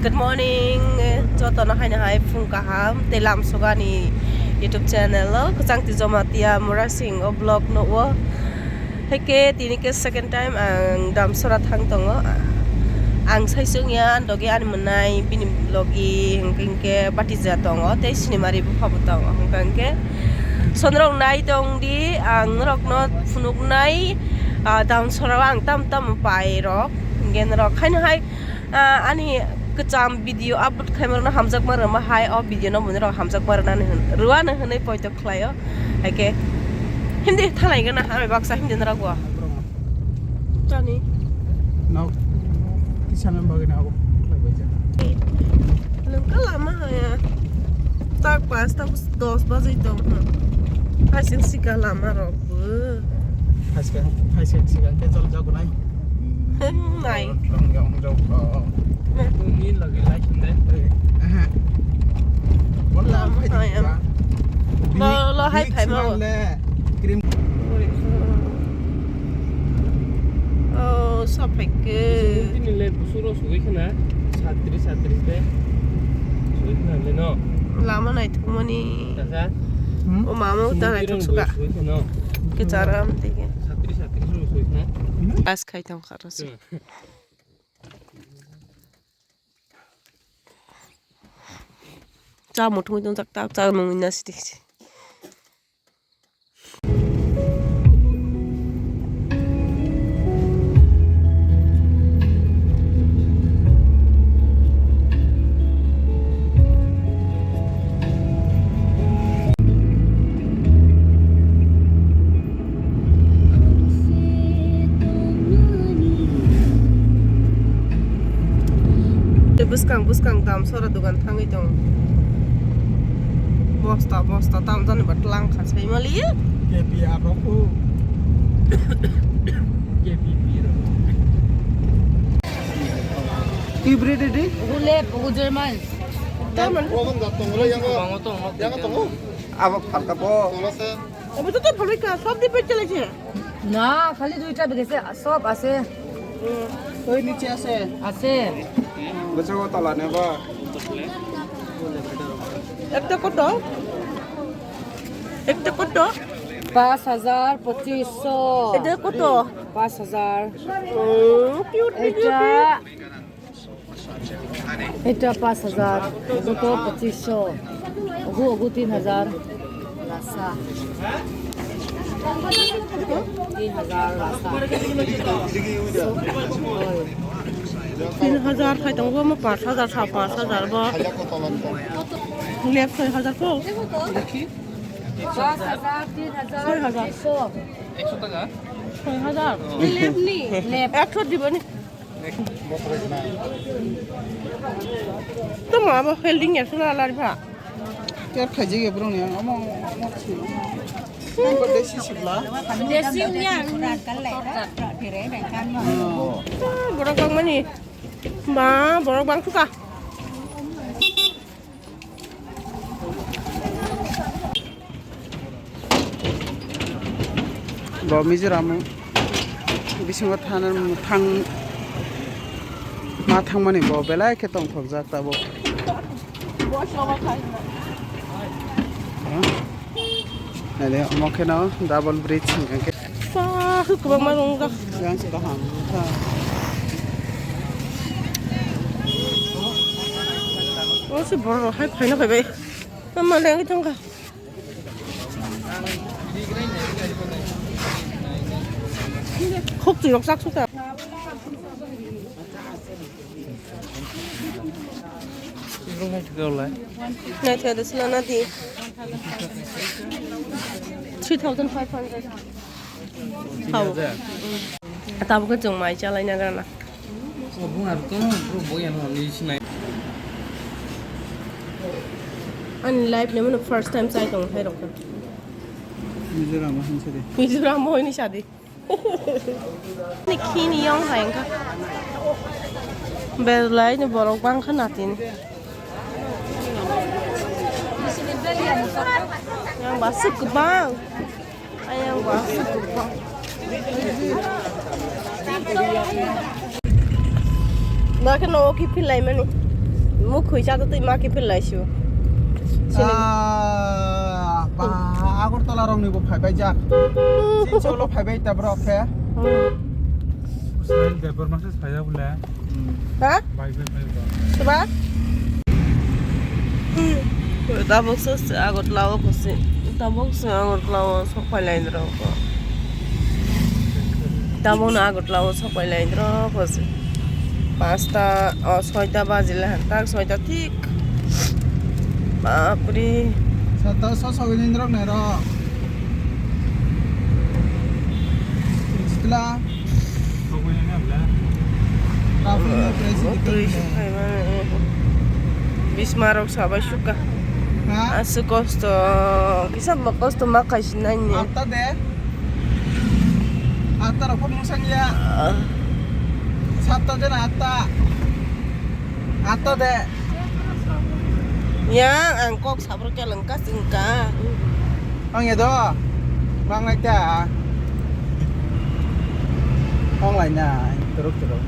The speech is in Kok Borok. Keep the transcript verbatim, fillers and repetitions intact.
Good morning, jotono haino hai phung kaham tei lamsogani YouTube channel o kwchang twi Jamatia Murasing o vlog no o. Hake tini ke second time ang Damsora thang tongo. Ang sai chwngya dogi ani mwnai bini logi hwnkhe hwnkhe Batija tongo tei sinimari bupha bo tongo hwnkhe hwnkhe. Sonrok nai tong di, ang norokno phunuknai, ah, Damsora o ang tam tam pai rok hwnkhe norok haino hai, ah, ani kwcham video upload khaima rokno hamjakma rwma hai o video no bo norok hamjakma rwnani hwn rwani hwnwi poito khlaio. Hake hindi thalai gana hai baksa hindi norok bo. Tani. No. Kisa nang bagwi na abo khlai bai ja. Lengka lama haya. Tak pas tak dos baje dong. Asing sika lama rok bo. Phaising phaising sika ke jol jago nai. Nai. Rong rong rong. Ni lagi lai sinde. Aha. Wala Lama hai haya. Lo lo hai phai ma. Cream. Oh, sapaike. Tini le busuro sugui khana, satris, satris de. Sugui khana le no. Lama naithokmani. Kaka? Hmm? O mama uta naithok suka. Sugui khana. Ke charam tege. Satris, satris ro sugui khana. As khai tong kharo si. Hmm. Cha muthung jong jak tak cha mung na sidi. Tei bwskang bwskang Damsora dogan thangwi tongo. Bosta bosta tamjani ba twlang kha sai mali. K P R rok o. K P P rok. Ibre de de. Ugu lep, ugu German. German. Yang tongo. Abo phalta bo. Abo to to phalwi kha, sob di pek chalai se. না, খালি দুইটা গেছে, সব আছে। ওই নিচে আছে। আছে। বুঝছো কত লাগে বা? একটা কত? একটা কত? পাঁচ হাজার পঁচিশশো। এটা কত? পাঁচ হাজার। হুম, কিউট, এটা কিউট। এটা পাঁচ হাজার, ওগু তো পঁচিশশো, ওগু, ওগু তিন হাজার, রাসা। তিন হাজার রাসা। তিন হাজার khai tongo, omo পাঁচ হাজার, সাড়ে পাঁচ হাজার bo. Lep soi hajar ko. পাঁচ হাজার, তিন হাজার, ছয় হাজার। ছয়শো। ছয় হাজার। Lep ni. Lep. একশো দিবনি? Tamo abo holding ya suna alar pha. Ker khaijak ya borok ni amo amo si. Amo desi sibla. Desi nya. Borok bang mani. Ba borok bang suka. Bo Mizoram bisingo thana thang ma thangmani bo belai khe tongthokjak tabuk. Naile omo kheno double bridge hingkha khe. Sa kwbangma wngjak. Yang se kaham kha. O se borok rok hai phaina phaibai. Tamo lengwi thangkha. Khuk twi rok chak sukha. Naithai de sila na di. Three thousand five hundred. Hao. Tabuk khe chwng mai chalai na gana. Ani life ni mano first time chai tong hai rok. Mizoram o hinsa de. Mizoram o hinsa de. Ni khini yong hai wngkha. Belai ni borok bangkha natin. Yang ba aswk kwbang. Ayang ba aswk kwbang. Nakhe nogo kiphil laimani. Mukhwi cha to twi ma khe philai su. Sini. Ah, ba, Agartala rok ni bo phai bai jak. Chincholo phai bai ta bro khe. Hmm. Sahil Debbarma se phai ya bole. Ha? Bai bai bai ba. Suba? Tabuk se Agartala o kusi. Tabuk se Agartala o sok phai lai rok. Tabuk no Agartala o sok phai lai rok kusi. Pasta, o, soita baji le han tak soita thik. Bapre. Sata so so ni rok nai rok. Sitla. Traffic no press. Bismarok sabai suka. Ha? Asu kosto, kisa kosto ma kaisi nai ni. Atta de. Atta rok mung sang ya. Satta de na atta. Atta de. Ya, ang kok sabro kya lengka singka. Ang ya do. Bang lai ta. Bang lai na. Teruk teruk.